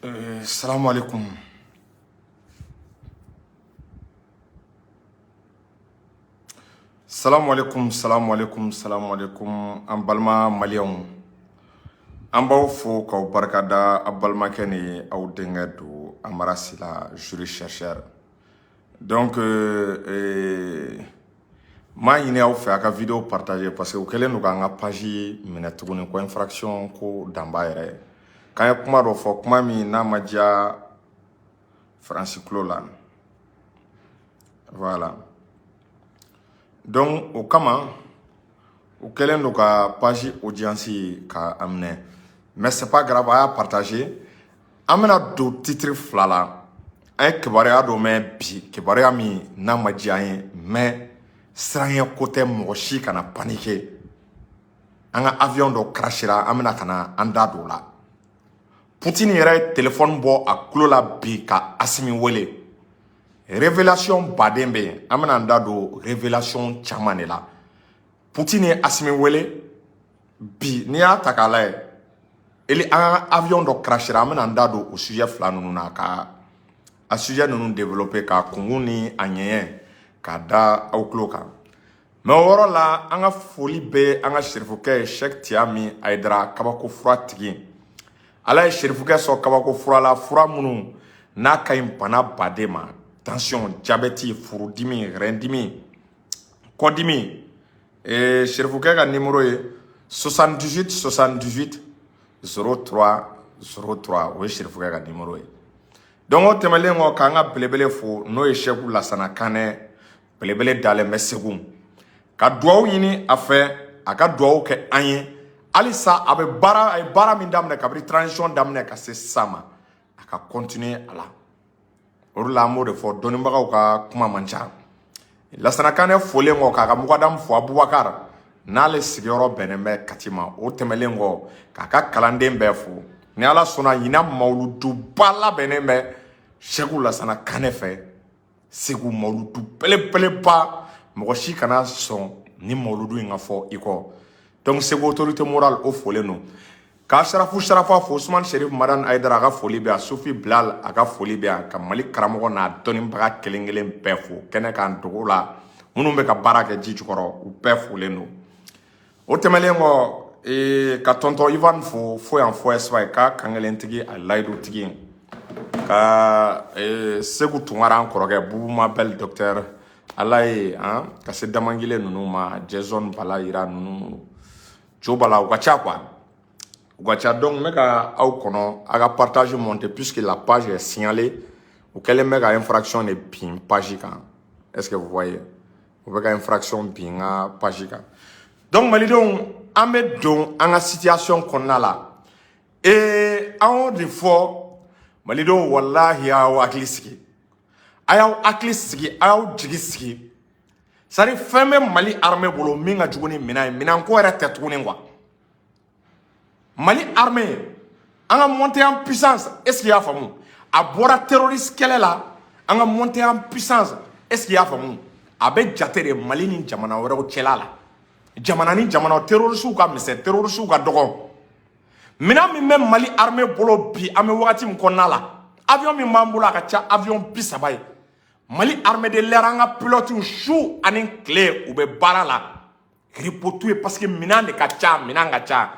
Salamu alaikum. Salamu alaikum, salamu alaikum, salamu alaikum. An balima maliyɛnw. An b'aw fo k'aw barikada aw balimakɛ ni aw denkɛ don Amara Sila juriste chercheur. Donc m'a ɲini aw fɛ a ka vidéo partager parce que u kɛlen don k'an ka page minɛ tuguni ko infraction ko danba yɛrɛ. K'an ye kuma dɔ fɔ, kuma min n'a ma diya Faransi tulo la. Voilà. Donc o kama u kɛlen don ka page audience ka a minɛ. Mais c'est pas grave, a y'a partager. An bɛna don titre fila la. An ye kibaruya dɔ mɛn bi, kibaruya min n'a ma diya an ye, mais siranɲɛ ko tɛ, mɔgɔ si kana paniquer. An ka avion dɔ crashera, an bɛna ka na an da don o la. Poutine yɛrɛ ye téléphone bɔ a tulo la bi ka Asimi wele. Révélation baden bɛ yen, an bɛna an da don révélation caman de la. Poutine ye Asimi wele bi, n'i y'a ta k'a lajɛ, eli an ka avion dɔ crashera, an bɛna an da don o sujet fila ninnu na ka a sujet ninnu développer k'a kunkun ni a ɲɛɲɛ k'a da aw tulo kan. Mais o yɔrɔ la, an ka foli bɛ an ka serifukɛ ye, Cheikh Tiyami Hayidara, kabako fura tigi. Ala ye serifukɛ sɔn kabako fura la, fura minnu n'a ka ɲi bana baden ma: tension, diabète, furudimi, rɛndimi, kɔdimi. Serifukɛ ka numéro ye 78 78 03 03, o ye serifukɛ ka numéro ye. Donc o tɛmɛnen kɔ, k'an ka belebele fo, n'o ye Seku Lasana Kanɛ, belebele dalen bɛ Segu, ka duwawu ɲini a fɛ, a ka duwawu kɛ an ye halisa. A bɛ baara, a ye baara min daminɛ kabini transition daminɛ ka se sisan ma, a ka continuer a la. O de la an b'o de fɔ, dɔnnibagaw ka kuma man ca. Lasana Kanɛ folen kɔ, k'a ka mugadamu fo, Abubakar, n'ale sigiyɔrɔ bɛnnen bɛ Kati ma. O tɛmɛnen kɔ, k'a ka kalanden bɛɛ fo. Ni Ala sɔnna, ɲinan mawuluduba labɛnnen bɛ Seku Lasana Kanɛ fɛ Segu, mawuludu belebeleba, mɔgɔ si kana sɔn ni mawuludu in ka fɔ i kɔ. Donc Segu autorité morale, o folen don. K'a Sarafu Sarafa fo, Usumani Sherif Madani Hayidara, a ka foli bɛ yan. Sufi Bilal, a ka foli bɛ yan. Ka Mali karamɔgɔ n'a dɔnnibaga kelen kelen bɛɛ fo kɛnɛ kan, dogo la, minnu bɛ ka baara kɛ ji jukɔrɔ, u bɛɛ folen don. O tɛmɛnen kɔ, ka tɔntɔn Ivan fo fo yan fo Espagne, k'a kankelentigi, a layidutigi, ka Segu Tunkara, an kɔrɔkɛ Bubu Mabel, docteur Ala ye han, ka se Damangile ninnu ma, Jason Bala yira ninnu, Jo Bala, u ka ca quoi, u ka ca. Donc n bɛ ka aw kɔnɔ, a ka partage monter puisque la page est signalée. U kɛlen bɛ ka infraction de bin page kan. Est ce que vous voyez? U bɛ ka infraction bin n ka page kan. Donc malidenw, an bɛ don an ka situation kɔnɔna la. Ee, an y'o de fɔ malidenw, walahi, y'aw hakili sigi, a y'aw hakili sigi, a y'aw jigi sigi. C'est à dire, fɛn bɛ Mali armée bolo min ka jugu ni minɛn ye, minɛn ko yɛrɛ tɛ tuguni quoi. Mali armée, an ka montée en puissance, est ce que i y'a faamu? A bɔra terroriste kɛlɛ la, an ka montée en puissance, est ce que i y'a faamu? A bɛ jate de Mali ni jamana wɛrɛw cɛla la, jamana ni jamana terroristew ka misɛn, terroristew ka dɔgɔ. Minɛn min bɛ Mali armée bolo bi, an bɛ wagati min kɔnɔna la, avion min b'an bolo, a ka ca avion 30 ye. Mali armée de l'air, an ka pilotes, su ani tile u bɛ baara la, repos t'u ye, parce que minɛn de ka ca, minɛn ka ca.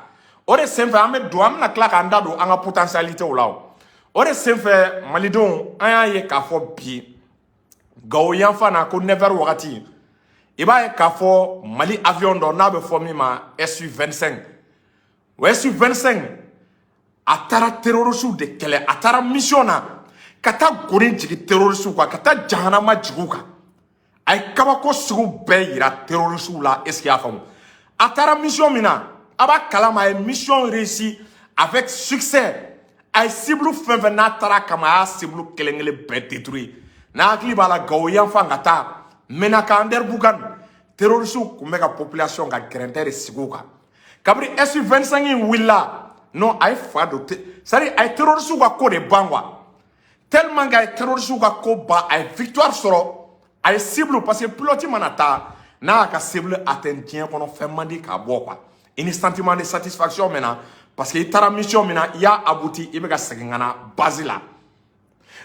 O de senfɛ an bɛ don, an bɛna tila k'an da don an ka potentialité la. O de senfɛ, malidenw, an y'a ye k'a fɔ bi Gawo yanfan na, ko 9 heures wagati, i b'a ye k'a fɔ Mali avion dɔ n'a bɛ fɔ min ma SU 25, o SU 25, a taara terroristew de kɛlɛ. A taara mission na ka taa goni jigin terroristew kan, ka taa jahanama jigin u kan. A ye kabako sugu bɛɛ yira terroristew la. Est ce que i y'a faamu? A taara mission min na, a b'a kalama, a ye mission réussi avec succès. A ye cible fɛn fɛn n'a taara kama, a y'a cible kelen kelen bɛɛ détruit. N'a hakili b'a la, Gawo yanfan ka taa Menaka, Anderbugan, terroristew tun bɛ ka population ka gɛrɛntɛ de sigi u kan. Kabini SU 25 in wulila, non, a ye fa don, c'est à dire a ye terroristew ka ko de ban quoi. Tellement que a ye terroristew ka ko ban, a ye victoire sɔrɔ, a ye cible, parce que pilote mana taa n'a y'a ka cible atteint, diɲɛ kɔnɔ fɛn man di k'a bɔ quoi. I ni sentiment de satisfaction min na, Parce que i taara mission min na, i y'a abouti, i bɛ ka segin ka na base la.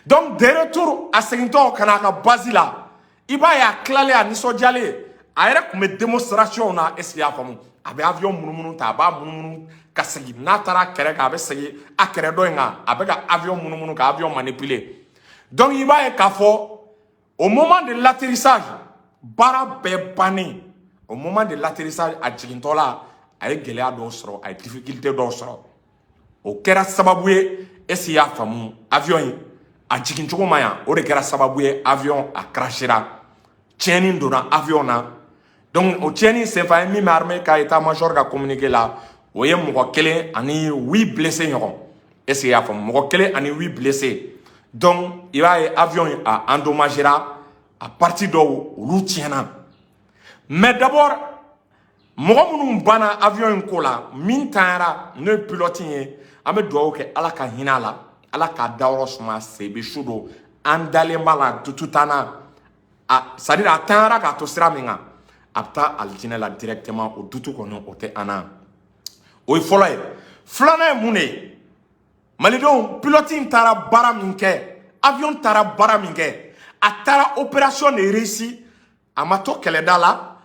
Donc de retour, a segintɔ ka na a ka base la, i b'a ye a tilalen, a nisɔndiyalen, a yɛrɛ tun bɛ démonstration na. Est ce que i y'a faamu? A bɛ avion munumunu ta, a b'a munumunu ka segin. N'a taara kɛrɛ kan, a bɛ segin a kɛrɛ dɔ in kan, a bɛ ka avion munumunu, ka avion manipuler. Donc i b'a ye k'a fɔ au moment de l'atterrissage, baara bɛɛ bannen, au moment de l'atterrissage, a jigintɔ la, a ye gɛlɛya dɔw sɔrɔ, a ye difficulté dɔw sɔrɔ. O kɛra sababu ye, est ce que i y'a faamu, avion in a jigin cogo ma ɲa. O de kɛra sababu ye, avion a crashera, tiɲɛni donna avion na. Donc o tiɲɛni senfɛ, an ye min mɛn armée ka état major ka communiqué la, o ye mɔgɔ kelen ani huit blessés ɲɔgɔn. Est ce que i y'a faamu? Mɔgɔ kelen ani huit blessés. Donc i b'a ye avion in a endommagera, a partie dɔw olu tiɲɛna. Mais d'abord, mɔgɔ minnu banna avion in ko la, min tanyara, n'o ye pilote ye, an bɛ dugawu kɛ, Ala ka hinɛ a la, Ala k'a dayɔrɔ suma. Sebi su don, an dalen b'a la, dutu t'an na. A, c'est à dire, a tanyara k'a to sira min kan, a bɛ taa alijinɛ la directement. O dutu kɔni, o tɛ an na. O ye fɔlɔ ye. Filanan ye mun de ye? Malidenw, pilote in taara baara min kɛ, avion taara baara min kɛ, a taara opération de réussi. A ma to kɛlɛda la,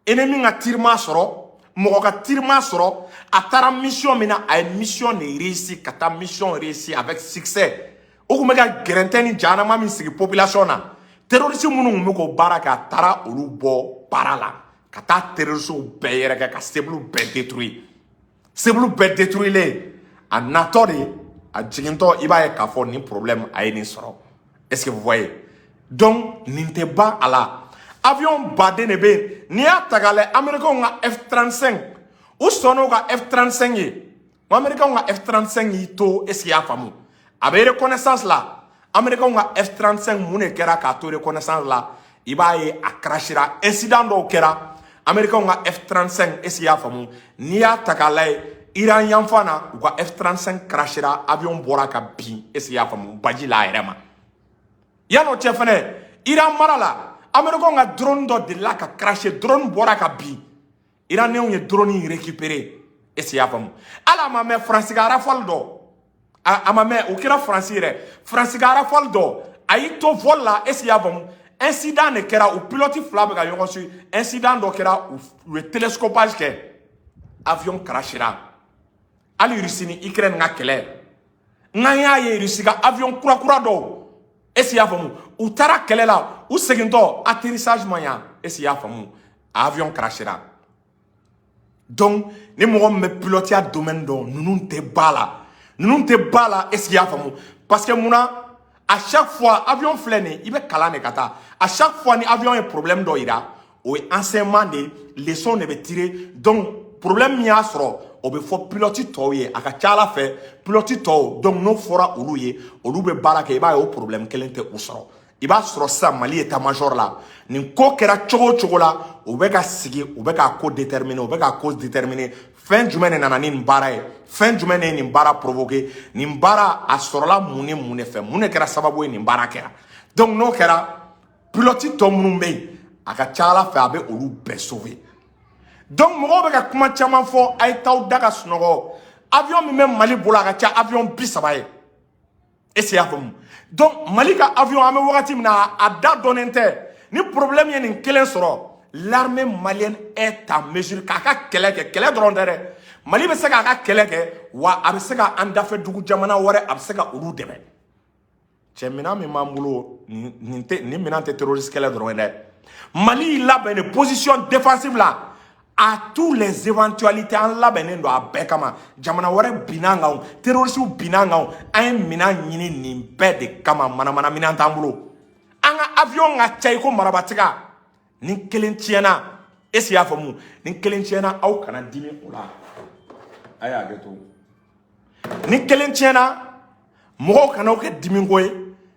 ennemi ka tir ma sɔrɔ, mɔgɔ ka tir ma sɔrɔ. A taara mission min na, a ye mission de réussi, ka taa mission réussi avec succès. O tun bɛ ka gɛrɛntɛ ni jahanama min sigi population na, terroriste minnu tun bɛ k'o baara kɛ, a taara olu bɔ baara la, ka taa terroriste bɛɛ yɛrɛ kɛ, ka cible bɛɛ détruire. Cible bɛɛ détruilen, a natɔ de, a jigintɔ, i b'a ye k'a fɔ nin problème a ye nin sɔrɔ. Est ce que vous voyez? Donc nin tɛ ban a la. Avion baden de bɛ yen. N'i y'a ta k'a lajɛ, Américains ka F35, u sɔnn'o ka F35 ye. Américains ka F35 y'i to, est ce que i y'a faamu, a bɛ reconnaissance la. Américains ka F35, mun de kɛra k'a to reconnaissance la? I b'a ye a crashera, incident dɔw kɛra. Américains ka F35, est ce que i y'a faamu, n'i y'a ta k'a lajɛ, Iran yanfan na, u ka F35 crashera, avion bɔra ka bin, est ce que i y'a faamu, baji la a yɛrɛ ma. Yan'o cɛ fɛnɛ, Iran mara la, Américains ka drone dɔ delila ka crasher, drone bɔra ka bin, Iraniens ye drone in récupérer. Est ce que i y'a faamu? Hali a ma mɛn, Faransi ka Rafale dɔ, a ma mɛn, o kɛra Faransi yɛrɛ, Faransi ka Rafale dɔ, a y'i to vol la, est ce que i y'a faamu, incident de kɛra, u pilote fila bɛ ka ɲɔgɔn suit, incident dɔ kɛra, u ye télescopage kɛ, avion crashera. Hali Russie ni Ukraine ka kɛlɛ, n'an y'a ye Russie ka avion kura kura dɔw, est ce que i y'a faamu, u taara kɛlɛ la, u segintɔ, atterrissage ma ɲa, est ce que i y'a faamu, avion crashera. Donc ni mɔgɔ min bɛ pilotiya domaine dɔn, ninnu tɛ ba la, ninnu tɛ ba la. Est ce que i y'a faamu? Parce que munna, à chaque fois avion filɛ nin ye, i bɛ kalan de ka taa. À chaque fois ni avion ye problème dɔ yira, o ye enseignement de, leçon de bɛ tirer. Donc problème min y'a sɔrɔ, o bɛ fɔ pilote tɔw ye. A ka ca ala fɛ, pilote tɔw, donc n'o fɔra olu ye, olu bɛ baara kɛ, i b'a ye o problème kelen tɛ u sɔrɔ. I b'a sɔrɔ sisan Mali état major la, nin ko kɛra cogo o cogo la, u bɛ ka sigi, u bɛ k'a ko déterminer, u bɛ k'a cause déterminer. Fɛn jumɛn de nana ni nin baara ye? Fɛn jumɛn de ye nin baara provoquer? Nin baara a sɔrɔla mun ni mun de fɛ? Mun de kɛra sababu ye nin baara kɛra? Donc n'o kɛra, pilote tɔ minnu bɛ yen, a ka ca ala fɛ, a bɛ olu bɛɛ sauver. Donc mɔgɔw bɛ ka kuma caman fɔ, a ye t'aw da ka sunɔgɔ. Avion min bɛ Mali bolo, a ka ca avion 30 ye. Est ce que i y'a faamu? Donc Mali ka avion, an bɛ wagati min na, a da dɔnnen tɛ. Ni problème ye nin kelen sɔrɔ, l'armée malienne est en mesure k'a ka kɛlɛ kɛ. Kɛlɛ dɔrɔn tɛ dɛ, Mali bɛ se k'a ka kɛlɛ kɛ, wa a bɛ se ka an dafɛ dugu jamana wɛrɛ, a bɛ se ka olu dɛmɛ. Cɛ, minɛn min b'an bolo, nin tɛ, nin minɛn tɛ terroriste kɛlɛ dɔrɔn ye dɛ. Mali y'i labɛn de position défensive la à tous les éventualités. An labɛnnen don a bɛɛ kama. Jamana wɛrɛ binna an kan o, terroriste binna an kan o, an ye minɛn ɲini nin bɛɛ de kama. Manamana minɛn t'an bolo. An ka avion ka ca i ko marabatiga. Ni kelen tiɲɛna, est ce que i y'a faamu, ni kelen tiɲɛna, aw kana dimi o la, a y'a hakɛ to. Ni kelen tiɲɛna, mɔgɔw kana aw kɛ dimiko ye.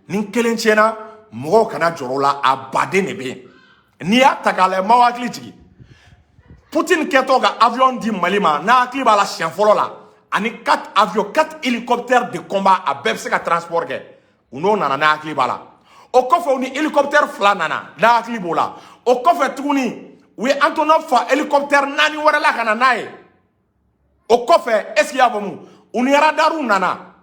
Ni kelen tiɲɛna, mɔgɔw kana jɔrɔ o la. A baden de bɛ yen. N'i y'a ta k'a lajɛ, m'aw hakili jigin Poutine kɛtɔ ka avion di Mali ma, n'a hakili b'a la, siɲɛ fɔlɔ la, ani 4 avions, 4 hélicoptères de combat, a bɛɛ bɛ se ka transport kɛ, u n'o nana, n'a hakili b'a la. O kɔfɛ, u ni hélicoptère fila nana, n'a hakili b'o la. O kɔfɛ tuguni, u ye Antonov fa hélicoptère naani wɛrɛ la ka na n'a ye. O kɔfɛ, est ce que i y'a faamu, u ni radarw nana.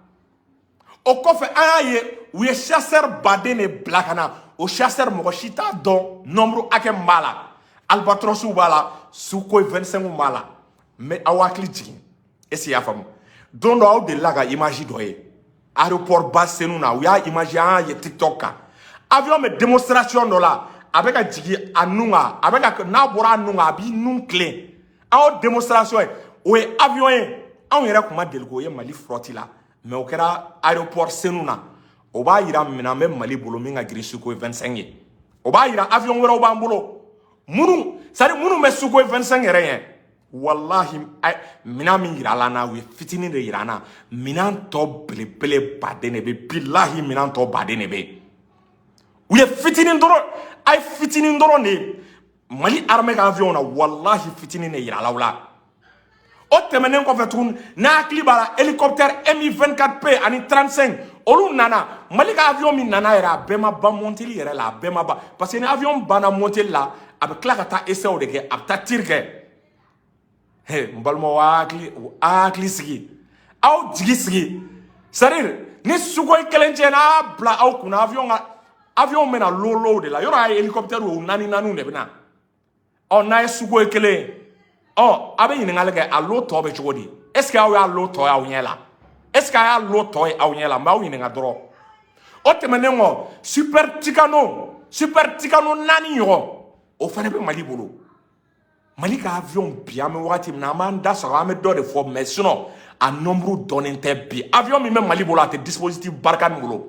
O kɔfɛ, an y'a ye u ye chasseur baden de bila ka na. O chasseur, mɔgɔ si t'a dɔn nombre hakɛ min b'a la. Albatrosw b'a la, Sukhoi 25 b'a la. Mais aw hakili jigin, est ce que i y'a faamu, don dɔ aw delila ka image dɔ ye aéroport ba Senu na. U y'a image, an y'a ye TikTok kan. Avion bɛ démonstration dɔ la, a bɛ ka jigin a nun kan, a bɛ ka n'a bɔra a nun kan, a b'i nun tilen. An y'o démonstration ye. O ye avion ye, anw yɛrɛ tun ma deli k'o ye Mali flotte la, mais o kɛra aéroport Senu na. O b'a yira minɛn bɛ Mali bolo min ka girin Sukhoi 25 ye. O b'a yira avion wɛrɛw b'an bolo minnu, c'est à dire minnu bɛ Sukhoi 25 yɛrɛ ɲɛ. Walahi, minɛn min yira la na, u ye fitinin de yira an na. Minɛn tɔ belebele baden de bɛ. Bilahi, minɛn tɔ baden de bɛ. U ye fitinin dɔrɔn, a ye fitinin dɔrɔn de ye Mali armée ka avion na. Walahi, fitinin de yira l'aw la. O tɛmɛnen kɔfɛ tuguni, n'a hakili b'a la, hélicoptère Mi 24P ani 35, olu nana. Mali ka avion min nana yɛrɛ, a bɛɛ ma ban monteli yɛrɛ la, a bɛɛ ma ban, parce que ni avion banna monteli la, a bɛ tila ka taa essai de kɛ, a bɛ taa tir kɛ. He, n balimaw, a hakili, a hakili sigi, aw jigi sigi. C'est à dire ni Sukhoi kelen cɛ n'a bila aw kunna, avion ka avion bɛna lolow de la. Yɔrɔ a ye hélicoptère o naani naaniw de bɛ na. Ɔ, n'a ye Sukhoi kelen ye, ɔ, a bɛ ɲininkali kɛ, a lot tɔ bɛ cogo di? Est ce que aw y'a lot tɔ ye aw ɲɛ la? Est ce que a y'a lot tɔ ye aw ɲɛ la? N b'aw ɲininka dɔrɔn. O tɛmɛnen kɔ, Super Tucano, Super Tucano naani ɲɔgɔn, o fana bɛ Mali bolo. Mali ka avion bi, an bɛ wagati min na, an b'an da sɔrɔ, an bɛ dɔ de fɔ, mais sinon a nombre dɔnnen tɛ. Bi avion min bɛ Mali bolo, a tɛ dispositif Barkhane bolo.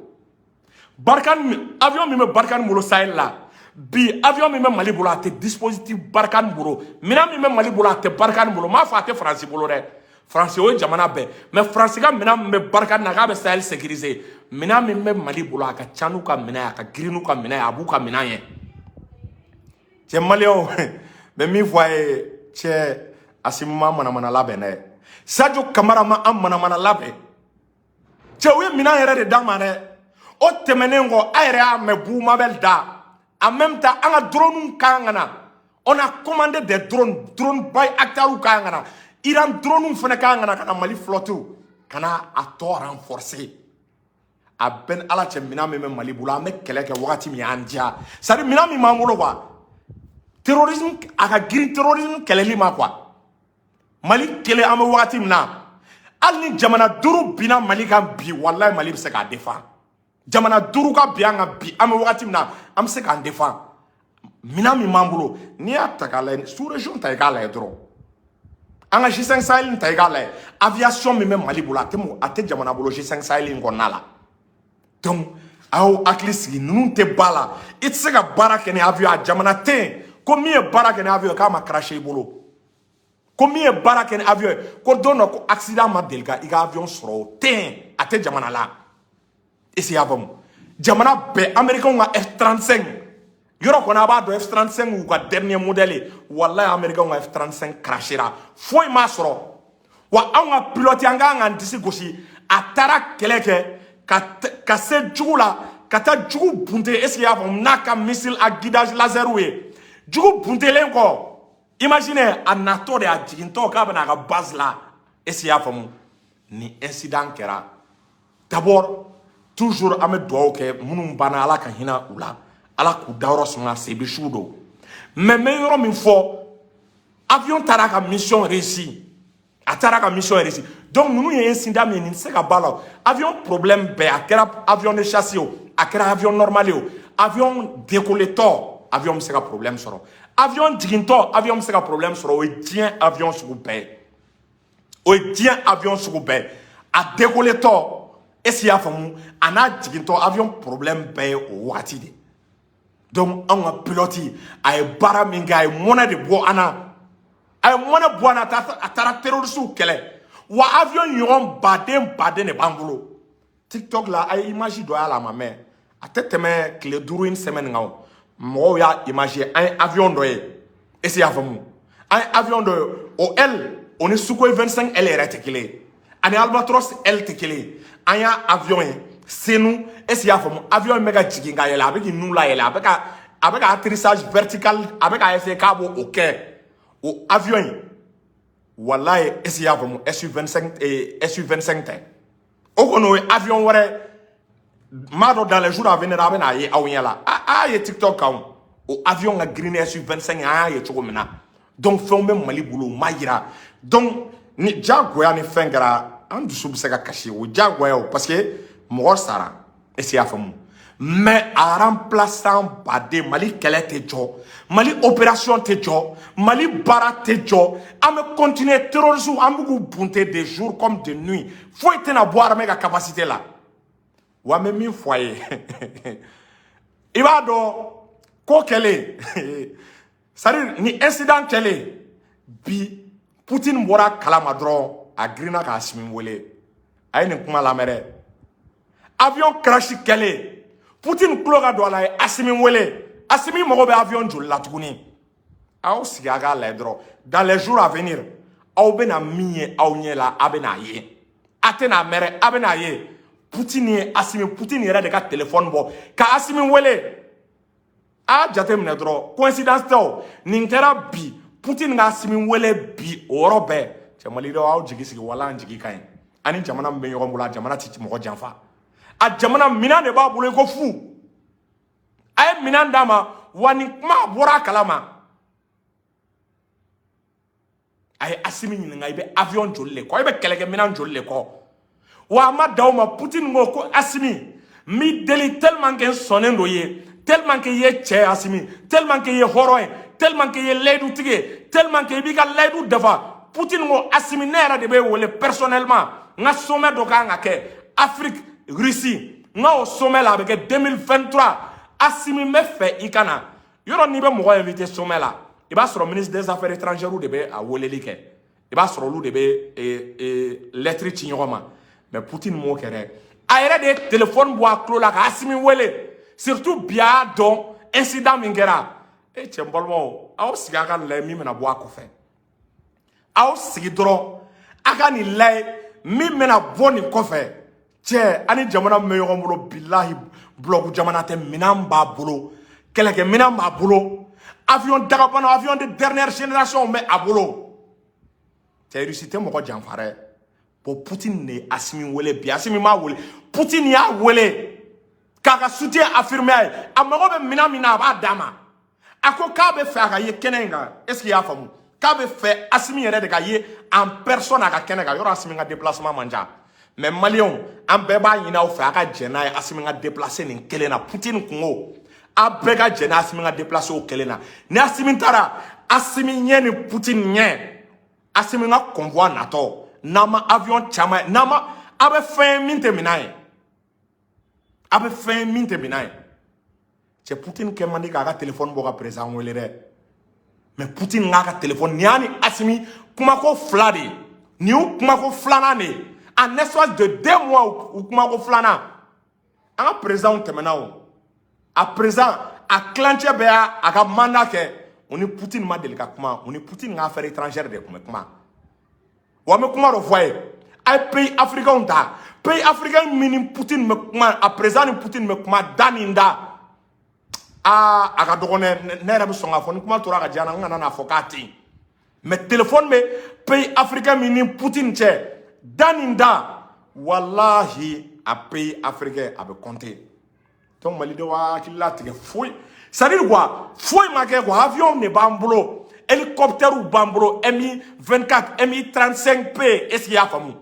Barkhane, avion min bɛ Barkhane bolo Sahel la bi, avion min bɛ Mali bolo, a tɛ dispositif Barkhane bolo. Minɛn min bɛ Mali bolo, a tɛ Barkhane bolo. N m'a fɔ a tɛ Faransi bolo dɛ, Faransi o ye jamana bɛɛ, mais Faransi ka minɛn min bɛ Barkhane na k'a bɛ Sahel sécuriser, minɛn min bɛ Mali bolo, a ka ca n'u ka minɛn ye, a ka girin n'u ka minɛn ye, a b'u ka minɛn ye. Cɛ, maliyɛnw, n bɛ min fɔ a ye, cɛ, Assimi ma manamana labɛn dɛ, Sadio Kamara ma an manamana labɛn. Cɛ, u ye minɛn yɛrɛ de d'an ma dɛ. O tɛmɛnen kɔ, a yɛrɛ y'a mɛn Boubou Mabel da. En même temps, an ka drone kan ka na. On a commandé des drones, drone Bayraktar kan ka na, Iran drone fana kan ka na, ka na Mali flotte ka na a tɔ renforcer. A bɛɛ ni Ala cɛ, minɛn min bɛ Mali bolo, an bɛ kɛlɛ kɛ wagati min y'an diya. C'est à dire minɛn min b'an bolo quoi, terrorisme, a ka girin terrorisme kɛlɛli ma quoi. Mali kelen, an bɛ wagati min na, hali ni jamana duuru binna Mali kan bi, walayi, Mali bɛ se k'a défend. Jamana duuru ka bin an kan bi, an bɛ wagati min na, an bɛ se k'an défend. Minɛn min b'an bolo, n'i y'a ta k'a lajɛ, sous région ta i k'a lajɛ dɔrɔn, an ka G5 Sahel ta i k'a lajɛ, aviation min bɛ Mali bolo, a tɛ a tɛ jamana bolo G5 Sahel in kɔnɔna la. Donc a y'aw hakili sigi, ninnu tɛ ba la. I tɛ se ka baara kɛ ni avion, a jamana tɛ yen ko min ye baara kɛ ni avion ye k'a ma cracher i bolo, ko min ye baara kɛ ni avion ye ko don dɔ ko accident ma deli ka i ka avion sɔrɔ, o tɛ yen, a tɛ jamana la. Est ce que i y'a faamu? Jamana bɛɛ, américain ka F35 yɔrɔ kɔni, a b'a dɔn F35 y'u ka dernier modèle ye. Walayi, américain ka F35 crashera, foyi m'a sɔrɔ. Wa anw ka pilote, an k'an k'an disi gosi, a taara kɛlɛ kɛ ka se jugu la, ka taa jugu bunte. Est ce que i y'a faamu? N'a ka missile à guidage laser ye, jugu buntelen kɔ, imagine, a natɔ de, a jigintɔ k'a bɛna a ka base la. Est ce que i y'a faamu? Ni incident kɛra, d'abord toujours an bɛ dugawu kɛ minnu banna, Ala ka hinɛ u la, Ala k'u dayɔrɔ suma, sebi su don. Mais n bɛ yɔrɔ min fɔ, avion taara a ka mission réussi, a taara a ka mission réussi. Donc ninnu ye incident min ye, nin tɛ se ka ba la. Avion problème bɛɛ, a kɛra avion de chasse ye o, a kɛra avion normal ye o, avion décoller tɔ, avion bɛ se ka problème sɔrɔ, avion jigintɔ, avion bɛ se ka problème sɔrɔ. O ye diɲɛ avion sugu bɛɛ ye, o ye diɲɛ avion sugu bɛɛ ye. A décoller tɔ, est ce que i y'a faamu, a n'a jigintɔ, avion problème bɛɛ ye o wagati de. Donc anw ka pilote, a ye baara min kɛ, a ye mɔnɛ de bɔ an na, a ye mɔnɛ bɔ an na. A taara terroriste kɛlɛ. Wa avion ɲɔgɔn baden baden de b'an bolo. TikTok la, a ye image dɔ y'a la, a ma mɛn, a tɛ tɛmɛ tile 5, une semaine kan o, mɔgɔw y'a image ye. An ye avion dɔ ye, est ce que i y'a faamu, an ye avion dɔ ye, o L, o ni Sukhoi 25 L yɛrɛ tɛ kelen ye, ani Albatros L tɛ kelen ye. An y'a avion ye Senu, est ce que i y'a faamu, avion in bɛ ka jigin ka yɛlɛ, a bɛ k'i nun layɛlɛ, a bɛ ka atterrissage vertical, a bɛ ka essayer k'a b'o o kɛ. O avion in, Walayi, est ce que i y'a faamu? Su 25, Su 25 tɛ, o kɔni o ye avion wɛrɛ. N b'a dɔn, dans les jours à venir, a bɛna a ye aw ɲɛ la. A y'a ye TikTok kan, o avion ka girin ni Su 25 ye, an y'a ye cogo min na. Donc fɛnw bɛ Mali bolo, u ma yira. Donc ni diyagoya ni fɛn kɛra, an dusu bɛ se ka kasi, o diyagoya o, parce que mɔgɔ sara. Est ce que i y'a faamu? Mais a remplaçant baden, Mali kɛlɛ tɛ jɔ, Mali opération tɛ jɔ, Mali baara tɛ jɔ. An bɛ continuer. Terroristes, an bɛ k'u bunte de jour comme de nuit. Foyi tɛna bɔ armée ka capacité la. Wa an bɛ min fɔ a ye, i b'a dɔn ko kɛlen, c'est à dire ni incident kɛlen bi, Poutine bɔra kalama dɔrɔn, a girinna k'a Asimi wele. A ye nin kuma lamɛn dɛ. Avion crash kɛlen, Poutine tulo ka don a la, ye Asimi wele. Asimi mago bɛ avion joli la tuguni? Aw sigi, a k'a lajɛ dɔrɔn. Dans les jours à venir, aw bɛna min ye aw ɲɛ la, a bɛna ye, a tɛna mɛrɛ, a bɛna ye. Poutine ye Asimi, Poutine yɛrɛ de ka téléphone bɔ ka Asimi wele. A y'a jateminɛ dɔrɔn, coïncidence tɛ o. Nin kɛra bi, Poutine ka Asimi wele bi, o yɔrɔ bɛɛ. Cɛ, malidenw, aw jigi sigi wala an jigi ka ɲi. Ani jamana min bɛ ɲɔgɔn bolo, a jamana ti mɔgɔ janfa. A jamana minɛn de b'a bolo i ko fu. A ye minɛn d'a ma wa, nin kuma bɔra a kalama. A ye Asimi ɲininka: i bɛ avion joli le kɔ? I bɛ kɛlɛkɛminɛn joli le kɔ? Wa a ma dan o ma, Poutine ko ko Asimi, n b'i deli, tellement que n sɔnnen don ye, tellement que i ye cɛ ye Asimi, tellement que i ye hɔrɔn ye, tellement que i ye layidutigi ye, tellement que i b'i ka layidu dafa. Poutine ko: Asimi, ne yɛrɛ de b'e wele personnellement. N ka sommet dɔ kan ka kɛ Afrique Russie, n ka o sommet la, a bɛ kɛ 2023. Asimi, n bɛ fɛ i ka na. Yɔrɔ n'i bɛ mɔgɔ invité sommet la, i b'a sɔrɔ ministre des Affaires étrangères de bɛ a weleli kɛ, i b'a sɔrɔ olu de bɛ lettre ci ɲɔgɔn ma. Mais Poutine m'o kɛ dɛ, a yɛrɛ de ye téléphone bɔ a tulo la ka Asimi wele. Surtout bi, a y'a dɔn incident min kɛra. E cɛ, n balimaw, aw sigi, a ka lajɛ min bɛna bɔ a kɔfɛ. Aw sigi dɔrɔn, a ka nin lajɛ min bɛna bɔ nin kɔfɛ. Cɛ, ani jamana min bɛ ɲɔgɔn bolo, bilahi, bulɔku jamana tɛ. Minɛn b'a bolo, kɛlɛkɛminɛn b'a bolo, avion dagabana, avion de dernière génération bɛ a bolo. Cɛ, Russie tɛ mɔgɔ janfa dɛ. Bon, Poutine de ye Asimi wele bi. Asimi m'a wele, Poutine y'a wele k'a ka soutien affirmer a ye. A mago bɛ minɛn min na, a b'a d'a ma. A ko k'a bɛ fɛ a ka ye kɛnɛ in kan. Est ce que i y'a faamu? K'a bɛ fɛ Asimi yɛrɛ de ka ye en personne a ka kɛnɛ kan. Yɔrɔ Asimi ka déplacement man ca, mais maliyɛnw, an bɛɛ b'a ɲini aw fɛ, a ka jɛn n'a ye, Asimi ka déplacer nin kelen na. Poutine kungo, a bɛɛ ka jɛn n'a Asimi ka déplacer o kelen na. Ni Asimi taara, Asimi ɲɛ ni Poutine ɲɛ, Asimi ka convoi natɔ, n'an ma avion caman ye, n'an ma, a bɛ fɛn ye min tɛ minɛn ye, a bɛ fɛn ye min tɛ minɛn ye. Cɛ, Poutine kɛ man di k'a ka téléphone bɔ ka président wele dɛ. Mais Poutine k'a ka téléphone, nin y'a ni Asimi kumako fila de ye, nin y'u kumako filanan de ye en espace de 2 mois, u kumako filanan. An ka président tɛmɛna, o a président a tilancɛ bɛɛ y'a a ka mandat kɛ, o ni Poutine ma deli ka kuma. O ni Poutine ka affaire étrangère de tun bɛ kuma. Wa n bɛ kuma dɔ fɔ a ye: a ye pays africain ta, pays africain min ni Poutine bɛ kuma, a président ni Poutine bɛ kuma da ni da, aa, a ka dɔgɔn dɛ. Ne yɛrɛ bɛ sɔn k'a fɔ, ni kuma tora ka diya n na, n kana n'a fɔ k'a tɛ yen. Mais téléphone bɛ pays africain min ni Poutine cɛ da ni da, walahi, a pays africain a bɛ compter. Donc malidenw, hakili latigɛ foyi, c'est à dire quoi, foyi ma kɛ quoi. Avion de b'an bolo, hélicoptère b'an bolo, Mi 24, Mi 35P, est ce que i y'a faamu?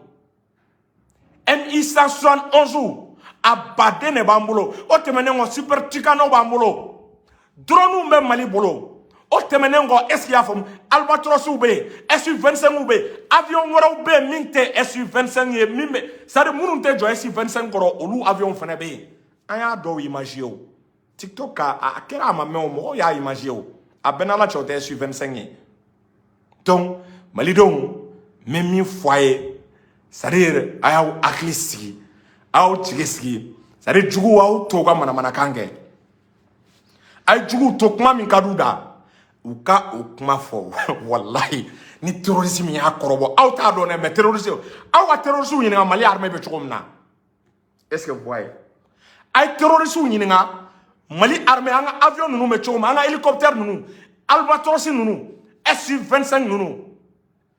Mi 171, a baden de b'an bolo. O tɛmɛnen kɔ, Super Tucano b'an bolo, drone bɛ Mali bolo. O tɛmɛnen kɔ, est ce que i y'a faamu, Albatrosw bɛ yen, Su 25 bɛ yen, avion wɛrɛw bɛ yen min tɛ Su 25 ye, min bɛ, c'est à dire minnu tɛ jɔ Su 25 kɔrɔ, olu avion fana bɛ yen. An y'a dɔw image ye o TikTok ka, a kɛra, a ma mɛn o, mɔgɔw y'a image ye o. A bɛɛ n'Ala cɛ, o tɛ Su 25 ye. Donc malidenw, n bɛ min fɔ a ye, c'est à dire a y'aw hakili sigi, a y'aw jigi sigi. C'est à dire juguw, aw to u ka manamanakan kɛ, a ye juguw to, kuma min ka d'u da, u ka o kuma fɔ. Walahi, ni terroriste min y'a kɔrɔbɔ, aw t'a dɔn dɛ. Mais terroriste, aw ka terroriste ɲininka Mali armée bɛ cogo min na. Est ce que vous voyez? A ye terroriste ɲininka Mali armée, an ka avion ninnu bɛ cogo min, an ka hélicoptère ninnu, Albatros ninnu, Su 25 ninnu.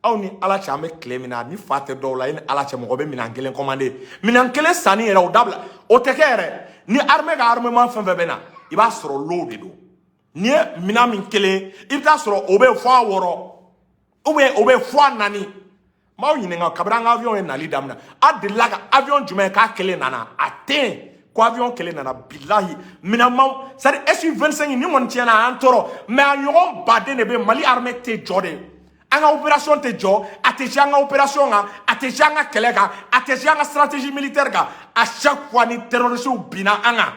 Aw ni Ala cɛ, an bɛ tile min na, ni fa tɛ dɔw la, i ni Ala cɛ, mɔgɔ bɛ minɛn kelen commandé, minɛn kelen sanni yɛrɛ, o dabila, o tɛ kɛ yɛrɛ. Ni armée ka armement fɛn fɛn bɛ na, i b'a sɔrɔ lot de don. N'i ye minɛn min kelen, i bɛ taa sɔrɔ o bɛ fɔ a 6 ou bien o bɛ fɔ a 4. N b'aw ɲininka, kabini an ka avion ye nali daminɛ, a delila ka avion jumɛn k'a kelen nana? A tɛ yen ko avion kelen nana. Bilahi, minɛn ma, c'est à dire Su 25 ni kɔni tiɲɛna, a y'an tɔɔrɔ, mais a ɲɔgɔn baden de bɛ. Mali armée tɛ jɔ de, an ka opération tɛ jɔ, a tɛ se an ka opération kan, a tɛ se an ka kɛlɛ kan, a tɛ se an ka stratégie militaire kan. À chaque fois ni terroristes binna an kan,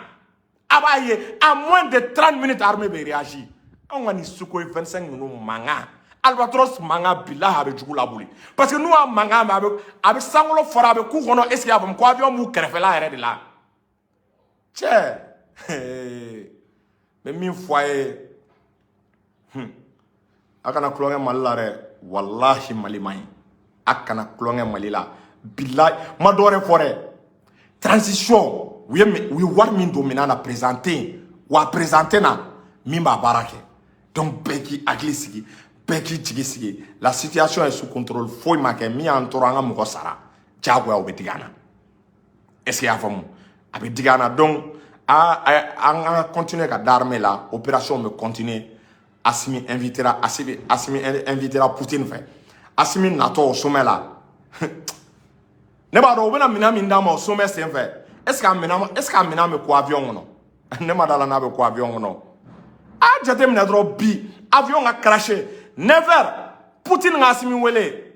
a b'a ye, en moins de 30 minutes, armée bɛ réagir. Anw ka nin Sukhoi 25 ninnu mankan, Albatros mankan, bilahi, a bɛ jugu laboli, parce que n'u y'a mankan mɛn, a bɛ sankolo fara, a bɛ k'u kɔnɔ. Est ce que y'a faamu ko avion b'u kɛrɛfɛla yɛrɛ de la? Cɛ, n bɛ min fɔ a ye, a kana tulonkɛ Mali la dɛ. Walahi, Mali man ɲi, a kana tulonkɛ Mali la. Bilahi, n ma dɔwɛrɛ fɔ dɛ. Transition, u ye wari min don minɛn na, présenté yen wa, présenté na min b'a baara kɛ. Donc bɛɛ k'i hakili sigi, bɛɛ k'i jigi sigi, la situation est sous contrôle. Foyi ma kɛ min y'an tɔɔrɔ. An ka mɔgɔ sara, diyagoya o bɛ digi an na. Est ce que i y'a faamu? A bɛ digi an na. Donc a an ka continuer ka da armée la, opération bɛ continuer. Assimi invitera, Assimi invitera Poutine fɛ. Assimi natɔ o sommet la, ne b'a dɔn u bɛna minɛn min d'a ma o sommet senfɛ. Est ce que a minɛn bɛ ko avion kɔnɔ? Ne ma da la n'a bɛ ko avion kɔnɔ. A jateminɛ dɔrɔn, bi avion ka craché 9 heures, Poutine ka Assimi wele.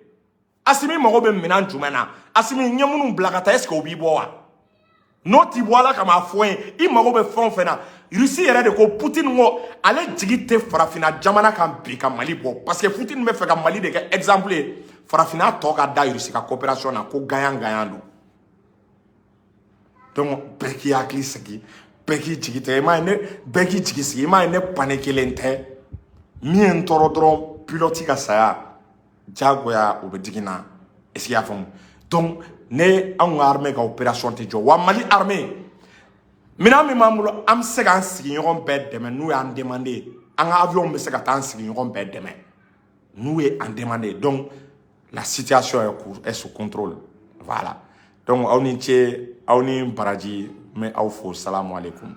Assimi mago bɛ minɛn jumɛn na? Assimi ɲɛ minnu bila ka taa, est ce que o b'i bɔ wa? N'o t'i bɔ, Ala kama, a fɔ n ye, i mago bɛ fɛn o fɛn na. Russie yɛrɛ de ko, Poutine ko ale jigi tɛ farafinna jamana kan bi ka Mali bɔ, parce que Poutine bɛ fɛ ka Mali de kɛ exemple ye, farafinna tɔ ka da Russie ka coopération na, ko gagnant gagnant don. Donc bɛɛ k'i hakili sigi, bɛɛ k'i jigi tigɛ. I m'a ye, ne bɛɛ k'i jigi sigi. I m'a ye, ne paniquelen tɛ. Min ye n tɔɔrɔ dɔrɔn, pilote ka saya, diyagoya o bɛ digi n na. Est ce que i y'a faamu? Donc ne, anw ka armée ka opération tɛ jɔ wa. Mali armée, minɛn min b'an bolo, an bɛ se k'an sigiɲɔgɔn bɛɛ dɛmɛ n'u y'an demandé. An ka avion bɛ se ka taa an sigiɲɔgɔn bɛɛ dɛmɛ n'u ye an demandé. Donc la situation est sous contrôle, voilà. Donc aw ni ce, aw ni baraji, n bɛ aw fo. Salamu aleykum.